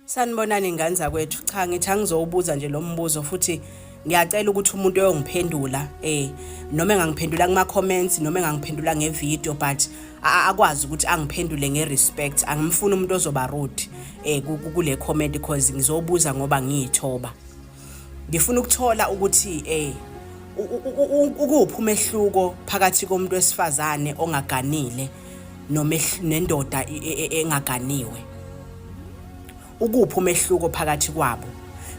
Sanibonani ngane zakwethu. Cha ngithi angizowubuza nje lo mbuzo futhi ngiyacela ukuthi umuntu oyongiphendula eh noma engangiphendula kuma comments noma engangiphendula ngevideo but akwazi ukuthi angiphendule ngerespect. Angimfuni umuntu ozoba rude eh kule comment because ngizobuza ngoba ngiyithoba. Ngifuna ukuthola ukuthi eh ukuphi umehluko phakathi komuntu wesifazane ongaganile noma nendoda engaganiwe. Ukuphi umehluko phakathi kwabo?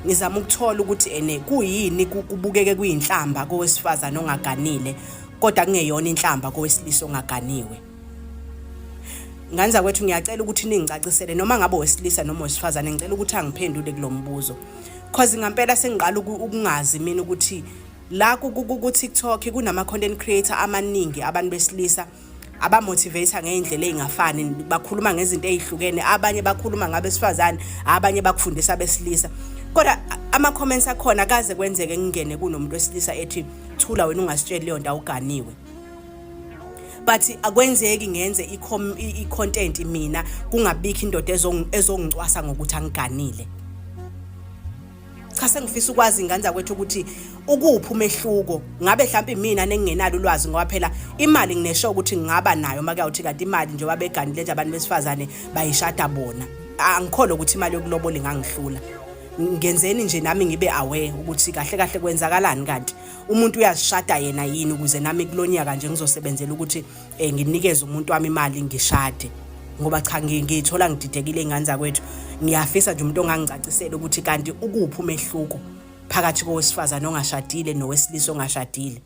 Ngizama ukuthola ukuthi ene kuyini kubukeke kuyinhlamba kowesifazane ongaganile kodwa kungeyona inhlamba kowesilisa ongaganiwe. Ngane zakwethu ngiyacela ukuthi ningicacisele noma ngabe owesilisa noma owesifazane ngicela ukuthi angiphendule kulo mbuzo. Cause ngampela sengiqala ukungazi mina ukuthi la ku-TikTok kunama-content creator amaningi abantu besilisa abamotivate ngey'ndlela ey'ngafani bakhuluma ngezinto ey'hlukene abanye bakhuluma ngabesifazane abanye bakufundisa abesilisa kodwa ama-comments akhona kaze kwenzeke ngingene kunomuntu wesilisa ethi thula wena ungasitsheli leyo nto awuganiwe but akwenzeki ngenze i-content mina kungabikho indoda ezongicwasa ngokuthi angiganile. Cha sengifisa ukwazi ingane zakwethu ukuthi ukuphi umehluko ngabe mhlawumbe imina nengingenalo ulwazi ngoba phela imali nginesho ukuthi ngingaba nayo uma kuyawuthi kanti imali njengoba beganile nje abantu besifazane bayishada bona angikholwa ukuthi imali yokulobola ingangihlula ngenzeni nje nami ngibe aware ukuthi kahle kahle kwenzakalani kanti umuntu uyazishada yena yini ukuze nami kulonyaka nje ngizosebenzela ukuthi eh nginikeze umuntu wami imali ngishade ngoba cha ngiyithola ngididekile ingane zakwethu ngiyafisa nje umuntu ongangicacisela ukuthi kanti ukuphi umehluko phakathi kowesifazane ongashadile nowesilisa ongashadile.